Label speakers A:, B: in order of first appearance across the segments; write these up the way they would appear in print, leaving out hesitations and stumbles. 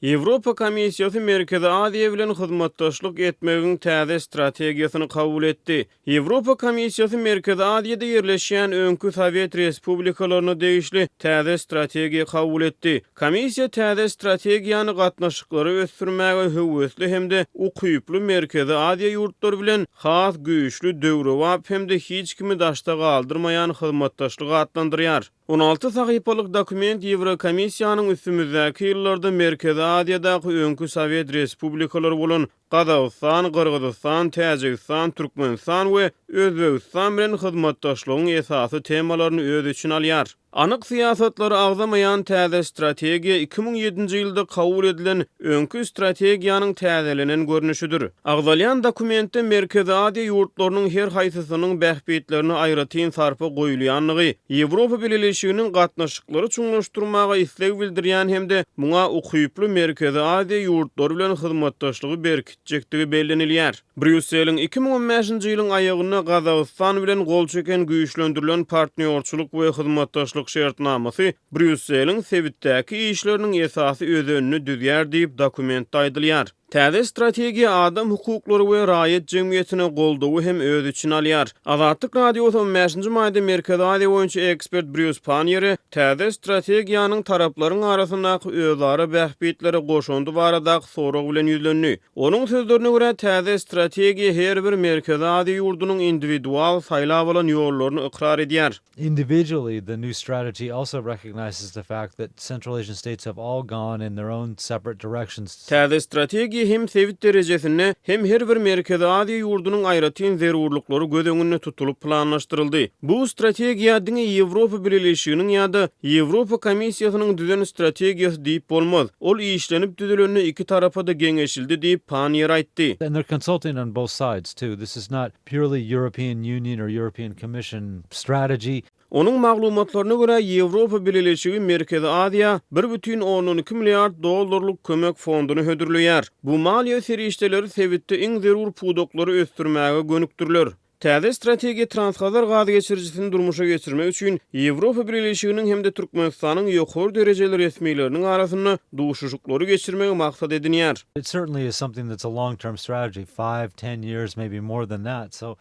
A: Ýewropa Komissiýasy Merkezi Aziýa bilen hyzmatdaşlyk etmegiň täze strategiýasyny kabul etdi. Ýewropa Komissiýasy Merkezi Aziýada ýerleşýän öňki sowet respublikalaryna degişli täze strategiýa kabul etdi. Komissiýa täze strategiýany gatnaşyklary ösdürmäge höwesli hem-de ukyply Merkezi Aziýa ýurtlary bilen has güýçli, döwrebap hem-de hiç kimi daşda galdyrmaýan hyzmatdaşlyk atlandyrýar. 16 sahypalyk dokument Ýewrokomissiýanyň üstümizdäki ýyllarda Merkezi Aziýadaky öňki sowet respublikalary bolan Gazagystan, Gyrgyzystan, Täjigistan, Türkmenistan we Özbegistan bilen hyzmatdaşlygyň esasy temalaryny öz içine alýar. Anyk syýasatlary agzamaýan täze strategiýa 2007-nji ýylda kabul edilen öňki strategiýanyň täzelenen görnüşidir. Agzalýan dokumentde Merkezi Aziýa ýurtlarynyň her haýsysynyň bähbitlerine aýratyn sarpa goýulýandygy, Ýewropa Bileleşiginiň gatnaşyklary çuňlaşdyrmaga isleg bildirýän hem-de muňa ukyply Merkezi Aziýa ýurtlary bilen hyzmatdaşlygy berkitjekdigi bellenilýär. Brýusseliň 2015-nji ýylyň aýagynda Gazagystan bilen gol çeken güýçlendirilen partnýorçylyk we hyzmatdaşlyk şertnamasy Brýusseliň sebitdäki işleriniň esasy özenini düzýär diýip, dokumentde aýdylýar. Täze strategiýa adam hukuklary we raýat jemgyýetine goldawy hem öz içine alýar. Azatlyk Radiosy on bäşinji maýda Merkezi Aziýa boýunça ekspert Brýus Panniýere täze strategiýanyň taraplaryň arasyndaky özara bähbitlere goşandy baradaky sorag bilen ýüzlendi. Onuň sözlerine görä, täze strategiýa her bir Merkezi Aziýa ýurdunyň indiwidual saýlap alan ýollaryny ykrar edýär.
B: Individually, the new strategy also recognizes the fact that Central Asian states have all gone in their own separate directions.
A: Täze strategiýa hem sebit derejesinde, hem her bir Merkezi Aziýa ýurdunyň aýratyn zerurlyklary göz öňünde tutulyp planlaşdyryldy. Bu strategiýa diňe Ýewropa Bileleşiginiň ýa-da Ýewropa Komissiýasynyň düzen strategiýasy diýip bolmaz. Ol işlenip düzülende iki tarapa-da geňeşildi diýip, Panniýer aýtdy.
B: And they're consulting on both sides too. This is not purely European Union or European Commission strategy.
A: Onuň maglumatlaryna görä, Ýewropa Bileleşigi Merkezi Aziýa 1,2 milliard dollarlyk kömek fonduny hödürleýär. Bu maliýe serişdeleri sebitde iň zerur pudaklary ösdürmäge gönükdiriler. Täze strategiýa Transhazar gaz geçirijisini durmuşa geçirmek üçin Ýewropa Bileleşiginiň hem-de Türkmenistanyň ýokary derejeli resmileriniň arasynda duşuşyklary geçirmegi maksat edinýär.
B: It certainly is something that's a long term strategy, five, ten years, maybe more than that, so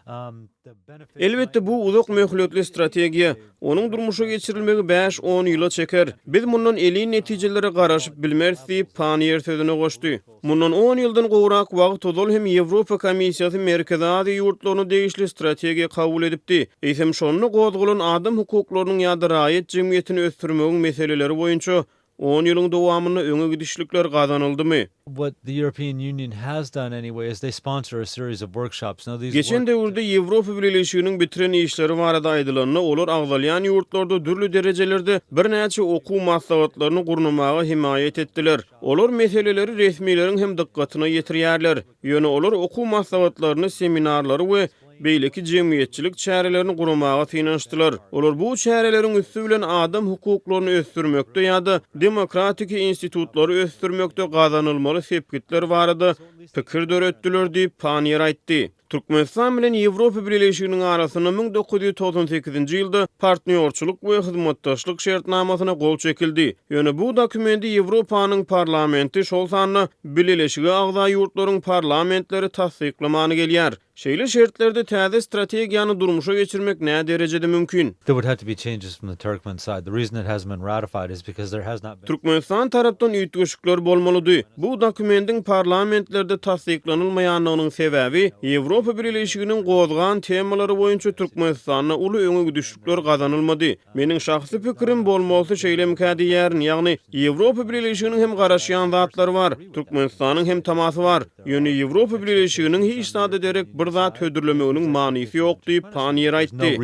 B: the benefits
A: Elbetde, bu uzak möhletli strategiýa. Onuň durmuşa geçirilmegi bäş-on ýyla çeker. Biz mundan elin netijelere garaşyp bilmeris diýip, Panniýer sözüne goşdy. Mundan on ýyldan gowrak wagt ozal hem Ýewropa Komissiýasy Merkezi Aziýa ýurtlaryna degişli strategiýa kabul edipdi. Eýsem, şonda gozgalan adam hukuklarynyň ýa-da raýat jemgyýetini ösdürmegiň meseleleri boýunça On ýylyň dowamynda öňe gidişlikler gazanyldymy?
B: What the European Union has done anyway is they sponsor a series of workshops. Now these
A: Geçen döwürde Ýewropa Bileleşiginiň bitiren işleri barada aýdylanda, olar agzalýan ýurtlarda dürli derejelerde birnäçe okuw maslahatlaryny gurnamaga hemaýat etdiler. Olar meseleleri resmileriň hem dykgatyna ýetirýärler. Ýöne olar okuw maslahatlaryny, seminarlary we beýleki jemgyýetçilik çärelerini guramaga synanyşdylar. Olar bu çäreleriň üsti bilen adam hukuklaryny ösdürmekde ýa-da demokratiki institutlary ösdürmekde gazanylmaly sepgitler barada pikir döretdiler diýip, Panniýer aýtdy. Türkmenistan bilen Ýewropa Bileleşiginiň arasynda 1998-nji ýylda Partnýorçylyk we hyzmatdaşlyk şertnamasyna gol çekildi. Ýöne bu dokumenti Ýewropanyň Parlamenti, şol sanda Bileleşige agza ýurtlaryň parlamentleri tassyklamany gelýär. Şeýle şertlerde täze strategiýany durmuşa geçirmek näderejede mümkin?
B: There would have to be changes from the Turkmen side. The reason it hasn't been ratified is because there has not been.
A: Türkmenistan tarapdan üýtgeşikler bolmalydy. Bu dokumendiň parlamentlerde tassyklanylmaýanlygynyň sebäbi, Ýewropa Bileleşiginiň gozgan temalary boýunça Türkmenistanda uly öňe gidişlikler gazanylmady. Meniň şahsy pikirim, bolmalysy şeýlemikä diýýärin, ýagny Ýewropa Bileleşiginiň hem garaşýan zatlary bar, Türkmenistanyň hem tamasy bar. Ýöne Ýewropa Bileleşiginiň hiç zada derek bir zat hödürlemeginiň manysy ýok diýip, Panniýer aýtdy.